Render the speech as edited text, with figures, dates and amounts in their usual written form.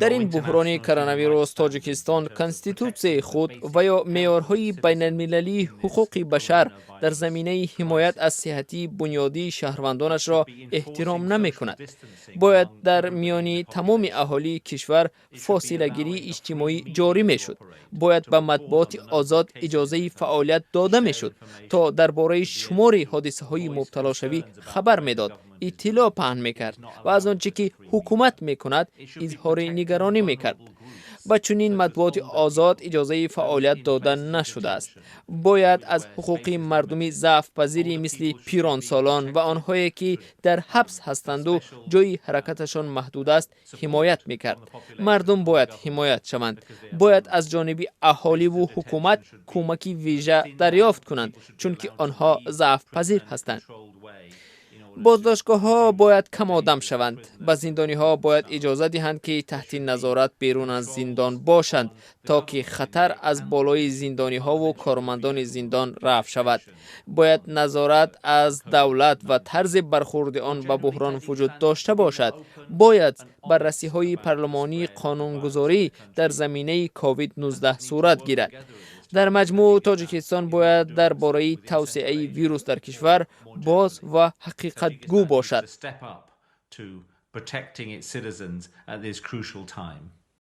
Дар ин буҳрони коронавирус Тоҷикистон конститутсияи худ ва ё меъёрҳои байналмилалии ҳуқуқи башар дар заминаи ҳимоят аз сиҳатии бунёдии шаҳрвандонашро эҳтиром намекунад. Бояд дар миёни тамоми аҳолии кишвар фосилагирии иҷтимоӣ ҷорӣ мешуд. Бояд ба матбуоти озод иҷозаи фаъолият дода мешуд, то дар бораи шумори ҳодисаҳои мубталошавӣ хабар медод, иттилоъ паҳн мекард ва аз он чӣ ки ҳукумат мекунад, изҳори нигаронӣ мекард. Ба чунин матбуоти озод иҷозаи фаъолият дода нашудааст. Бояд аз ҳуқуқи мардуми заъфпазири мисли пиронсолон ва онҳое, ки дар ҳабс ҳастанду ҷойи ҳаракаташон маҳдуд аст, ҳимоят мекард. Мардум бояд ҳимоят шаванд. Бояд аз ҷониби аҳоливу ҳукумат кӯмаки вижа дарёфт кунанд, чунки онҳо заъфпазир ҳастанд. Боздоштгоҳҳо бояд камодам шаванд. Ба зиндониҳо бояд иҷоза диҳанд, ки таҳти назорат берун аз зиндон бошанд, то ки хатар аз болои зиндониҳову кормандони зиндон рафъ шавад. Бояд назорат аз давлат ва тарзи бархурди он ба буҳрон вуҷуд дошта бошад. Бояд баррасиҳои парлумонии қонунгузорӣ дар заминаи COVID-19 сурат гирад. Дар маҷмӯъ, Тоҷикистон бояд дар бораи тавсеаи вирус дар кишвар боз ва ҳақиқатгӯ бошад. Protecting its citizens at this crucial time.